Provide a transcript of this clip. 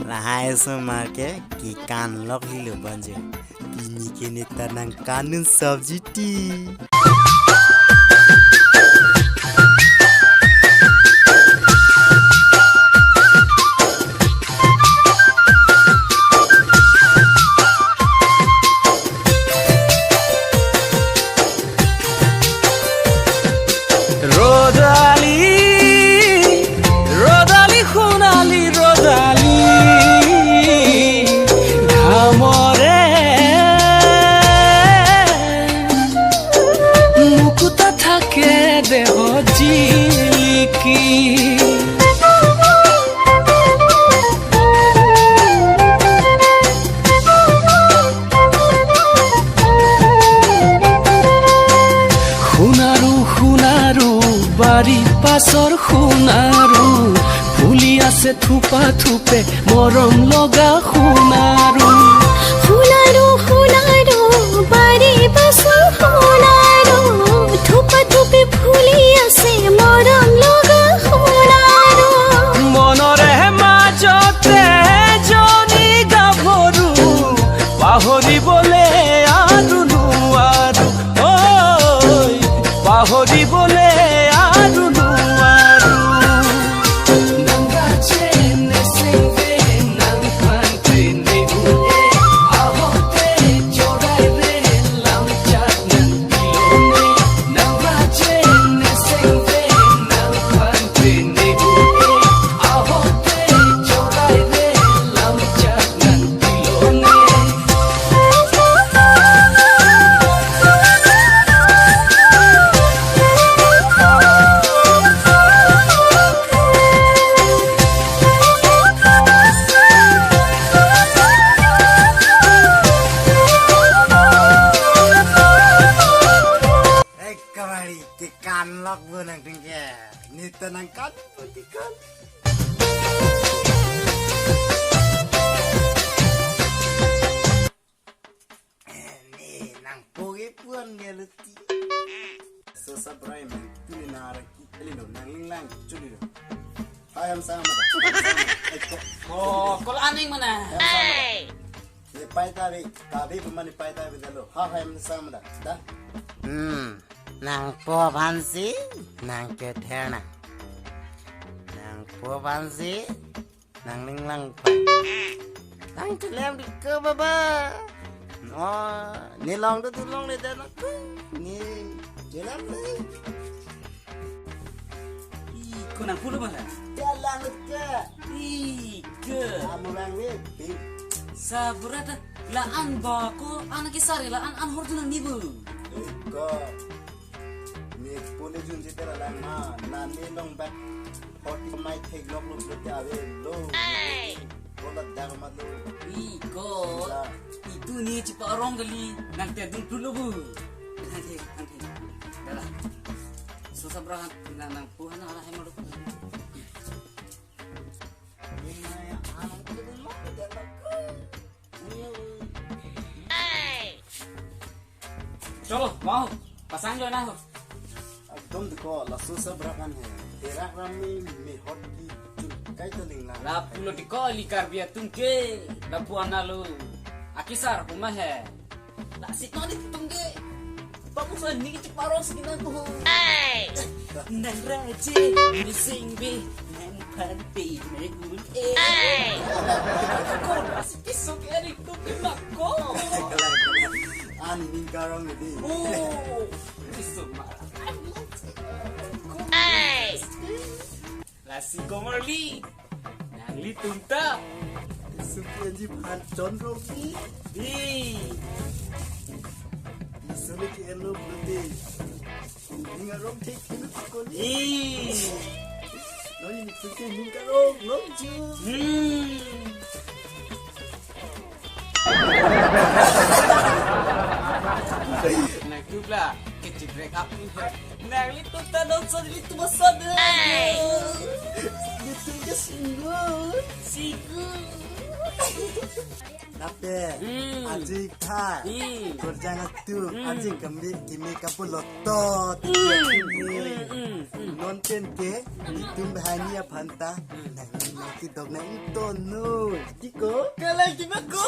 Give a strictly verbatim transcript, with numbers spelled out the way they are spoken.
Lahai osomar ke kekan lok helo bonjo. Pini ke neta nangkan-un sabji ti. Rodali, Rodali, Sonali Rodali, dhamore mukuta thake deho jiliki. Sonaru, sonaru, bari pasor sonaru, phuli ase thupa thupe, morom loga sonaru. Sonaru, sonaru, bari pasor sonaru, thupa thupe phuli ase, morom loga sonaru. Monore majote joni gabhoru, pahoribole aru nuaru, oi, pahoribole aru nuaru. Ekabari kekan lok bo nangtum ke. Neta nangkan-un pon ti kan. Ni nangpo ke puan ke luti. Sosabra mantuli nara ki. Elilo, nanglinglang chulilo. Hai, ham sama da. Hai, ko. Oh, kol aning mana? Ham sama da. Ye pai ta ve, ta ve pemani pai ta ve dalo. Ha, hai, ham sama da. Da. Hmm, nangpo aphansi nangkether na. Nangpo aphansi nanglinglang pai. Nangchelem di ke baba. Oh, ne longdun tu longle dan aku. Ne chelem le. Ih, ko nangpulo bala? Jalan ke. Ih, ke. Kamu lang le. Sabra ta la-an ba ko anak kisari la-an an hor tu nang ni bu. Iko. Ne pule jun sitera lang ma. Na ne long bak. Hot mai thek lok lok lok ave lo. Hey. Bola dar ma lo. Iko. Ila. Itu ni chepa-arong kali. Nangtedun pulo bu. Nanti, nanti. Dala. Sosabra nang nangpo han ala hem lo. Cholo, mau. Pasang jo na ho. Ekdom deko, laso sabra kan he. Terak rami mehot ki chun kai taling na. Lapulo deko ili Karbi atum ke. Lapu analo. Akisar huma he. Lasi non itum ke. Bagus lah, ini cek parong segini tuh. Hey. Nang raje, ini sing be, nang pante, nang gun eh. Hey. Kau masih kisok erik tuh kena kau. Ani ning karong ini. Oh, kisok marah. Hey. Lasi komorli. Nanglitum ta. Suki aji phan chon roki. Di. Isole ki elo budi. Ning arong thek kini koni. Di. Noni suki ning karong long ju. Hmm. Nangtum la, kecil break up ni. Nanglitum ta non son ilitum ason. Ilitum ke singgu. Singgu. Lapen, hmm, ajik tha. Hmm. Korjang atum, hmm, ajik kami kimi kapuloto. Hmm. Hmm, hmm, hmm. Non pen ke, ilitum banghini aphan ta. Hmm. Nang nang kidok nang tonu. Diko? Kalai kima ko?